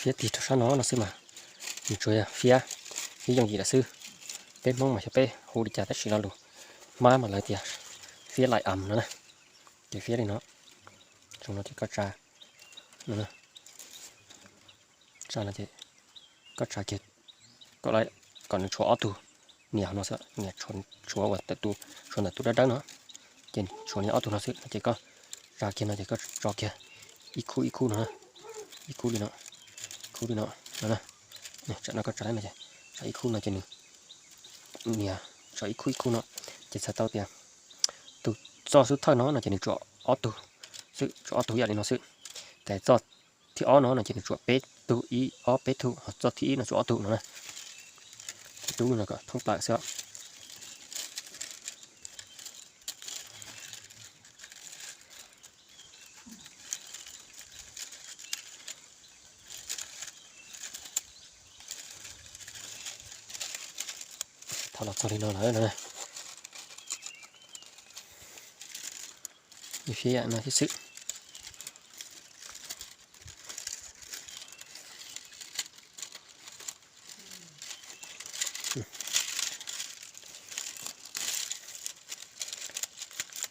Fiab tig rau sab no no xwb mas nws tsuas yog fiab, fiab yooj yim lawm xwb. Peb Hmoob mas xyov peb hu li cas tab sis lo lus Hmab mas lawv tias fiab laim am no na. Ces fiab li no, zoo no ces koj tsa, tsa no ces koj tsa kiag kom nws tshuav ob tug nias no xwb, nias tshuav uas ntawm tus, tshuav ntawm tus dawb dawb no, ces tshuav li ob tug no xwb no ces koj tsa kiag no ces koj tso kiag ib khub ib khub no, ib khub li no, khub li no, tsam no koj tsa no ces tsa ib khub no ces nws nias tso ib khub ib khub no, ces txhais tau tias tus txoj xub thawj no no ces nws tsuam ob tug xwb, tsuam ob tug ib yam li no xwb. Ces txoj thib ob no no ces nws tsuam peb tug, ib ob peb tug, ho txoj thib ib no tsuam ob tug no na. Ces rub li no kom thoob plaws xwb. Thaum los txog li no lawm no, fiab yam no thiab xwb.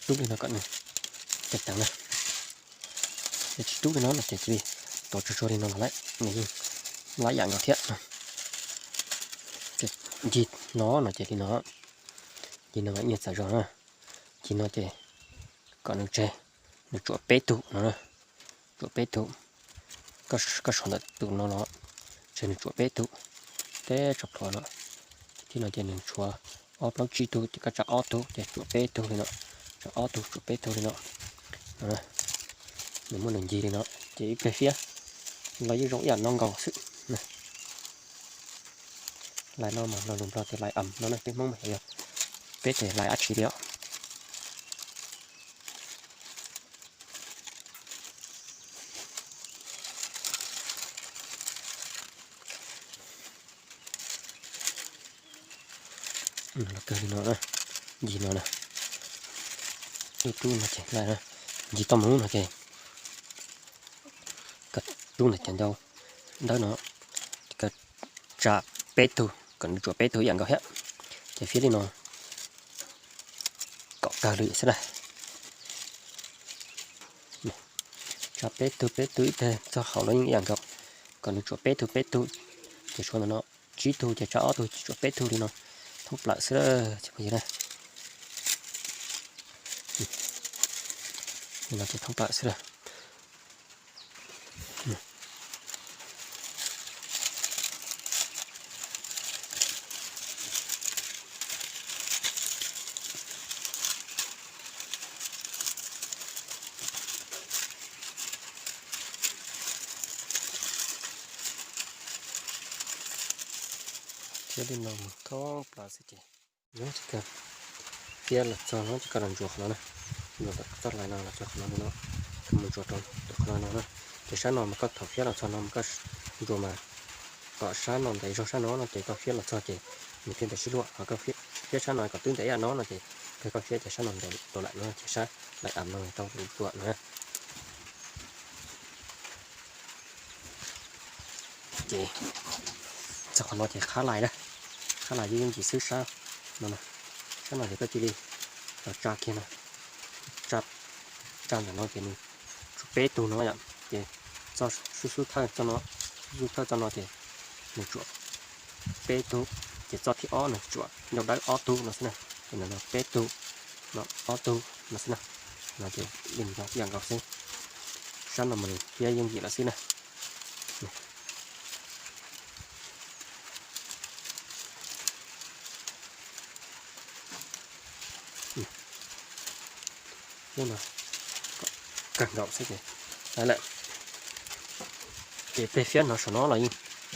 Rub li no kom nws ceev ceev na. Yog tsis rub li no no ces cia li tuav tsuag tsuag li no los lawm, nws yeej lab yam nkaus thiab. Ces ncig no no ces li no, ncig no mas ib nyuag txawm zog na. Ncig no ces kom nws tseg, nws tsuam peb tug no, tsuam peb tug. Koj suav ntawm tus no los tseg nws tsuam peb tug, teb tso plhuav no. Thib no ces nws tshuav ob plaub tsib tug ces koj tsa ob tug ces tsuam peb tug li no, tsa ob tug tsuam peb tug li no. Nws muaj nws ncig li no ces ib pliag fiab los yeej zoo ib yam no nkaus xwb. Lais no mas lo lus Nplog tias lais am no na, peb Hmoob mas xyov yog peb ces lais dab tsi li os. Los kawg li no, ncig no na, ib rub no ces lais na, ncig toj mus no ces koj rub ntawm cov ncau ntawd no, koj tsa peb tug kom nws tsuam peb tug ib yam nkaus thiab. Ces fiab li no kom kawg li xwb na. Tsa peb tug peb tug ib teg txog hauv los yeej ib yam nkaus, kom nws tsuam peb tug peb tug. Ces suav ntawm no tsib tug ces tsa ob tug tsuam peb tug li no, thoob plaws xwb tsis pom yus na. Li no ces thoob plaws xwb. Thiab li no mus thoob plaws xwb ces. Nyob tsis kawg, fiab los txog no ces koj los ntsuas qhov no na, ntsuas txoj lais no los txog qhov no li no, koj mus ntsuas rau qhov no no na. Ces sab no mas koj thaum fiab los txog no mas koj ntsuas mas kom sab no ntev zog sab no no ces koj fiab los txog ces nws thiaj ntev sib luag, ho koj fiab sab no kom twb ntev ib yam no no ces kawg koj fiab ces sab no ntev tau lawm no ces sab lais am no tau ua na. Ces txog qhov no ces qhab lais na, qhab lais yeej yooj yim xwb sab no, sab no ces koj cia li los tsa kiag no, tsa ntawm no ces nws tshuav peb tug no yom, ces txoj xub xub thawj txoj no, xub xub thawj txoj no ces nws tshuav peb tug, ces txoj thib ob nws tshuav ncau dawb ob tug no xwb na, ces ntawm no peb tug, no ob tug no xwb na, no ces yeej yog ib yam nkaus xwb, sab no mas nws fiab yooj yim lawm xwb na. Fiab no kawg nkaus xwb ces lawm. Ces peb fiab no saum no los yeej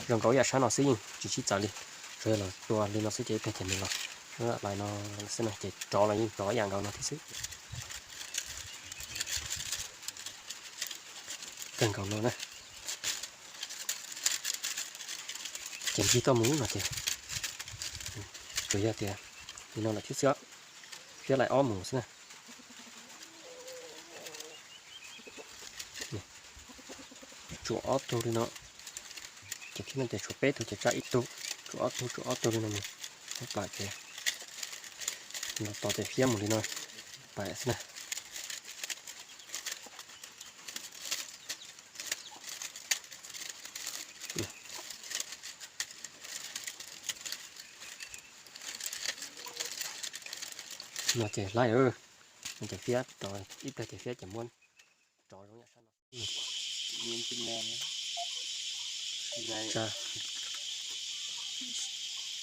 zoo nkaus ib yam sab no xwb, yeej tsis sib txawv li, tsuas yog los tua li no xwb ces ib pliag ces nws los lais no xwb no ces rov los yeej rov ib yam nkaus no thiab xwb. Kawg nkaus no na. Ces ncig toj mus no ces tsuas yog tias li no lawm thiab xwb, fiab lais ob mus xwb na. Tsuam ob tug li no, Ces thiab no ces tshuav peb tug ces tsa ib tug, tshuav ob tug, tshuav ob tug li no mus. Pais ces los tos ces fiab mus li no, pais xwb na. No ces laib, no ces fiab, ib pliag ces fiab ces muab rov zoo yam sab no. Tsa,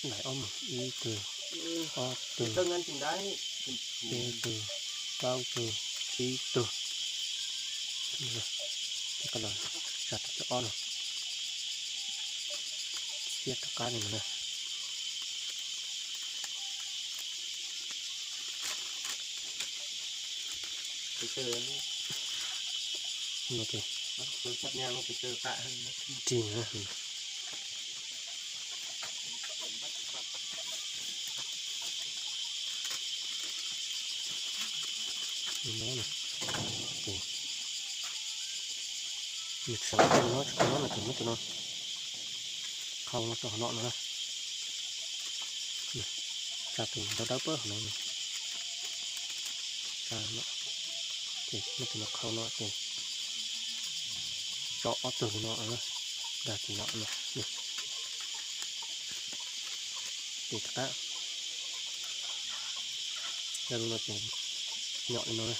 laib ob mus, ib tug, ob tug, peb tug, plaub tug, tsib tug. Ces koj los tsa tus thib ob no, fiab rov qab li no na. No ces rig na. Li no na. Ces nws tsis xav li no, tsis khau no no ces muab tus no khau no rau hauv no no na. Tsa tus dawb dawb pab hauv no, tsa no, ces muab tus no khau no ces tso ob tug li no, dag tim no no. Ces rov qab, yog li no ces nyom li no na.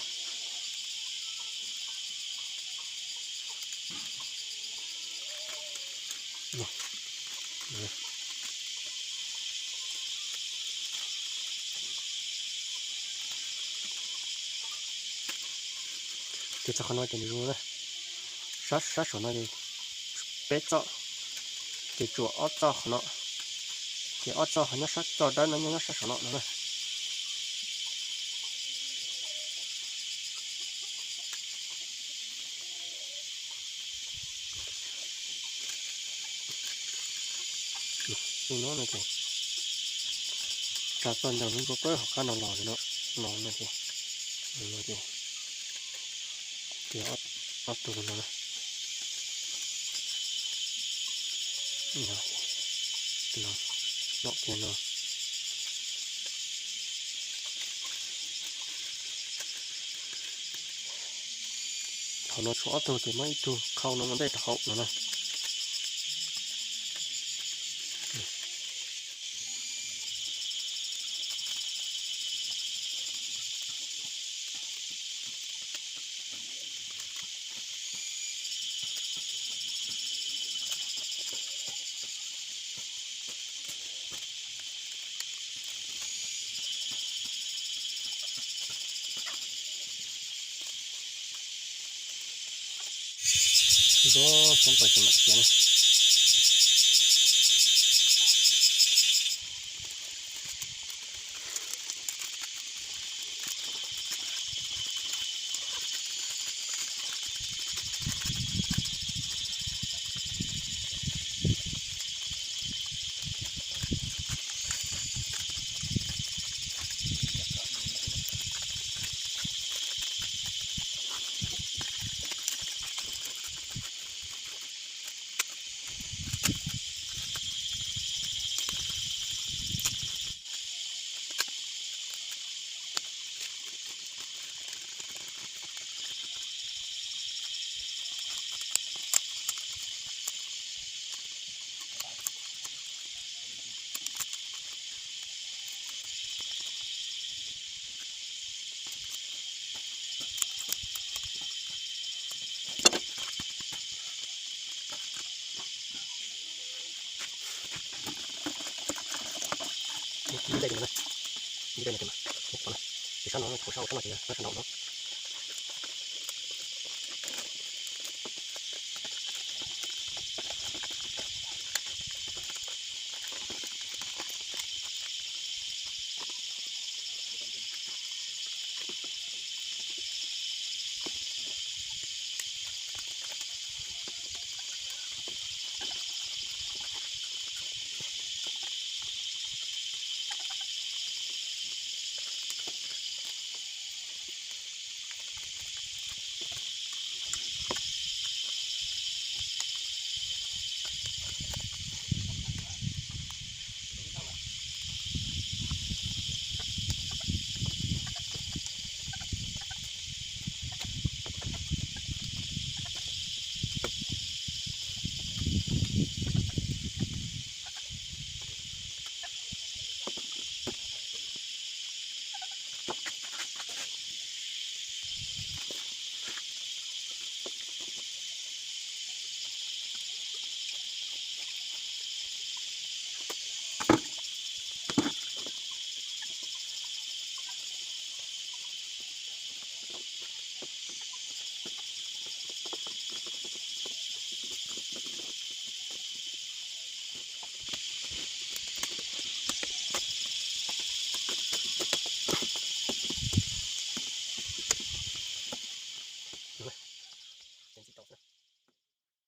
Ces txog qhov no ces nws zoo na. Sab, sab saum no ces peb txoj, ces tsuas ob txoj qhov no, ces ob txoj ho nyob sab, txoj dawb no nyob sab saum no no na. Li no no ces tsa txoj ncauj ntsuab pab hauv qab no los li no, los no ces, no ces, ces ob tug no, no, no, no. Qhov no tshuav ob tug ces muab ib tug khau no ua ntej rau hauv no na. Nto txhob pais ces mam tiav na. Ib daim no, ib daim no, ib daim no, sab no, sab no, sab no no.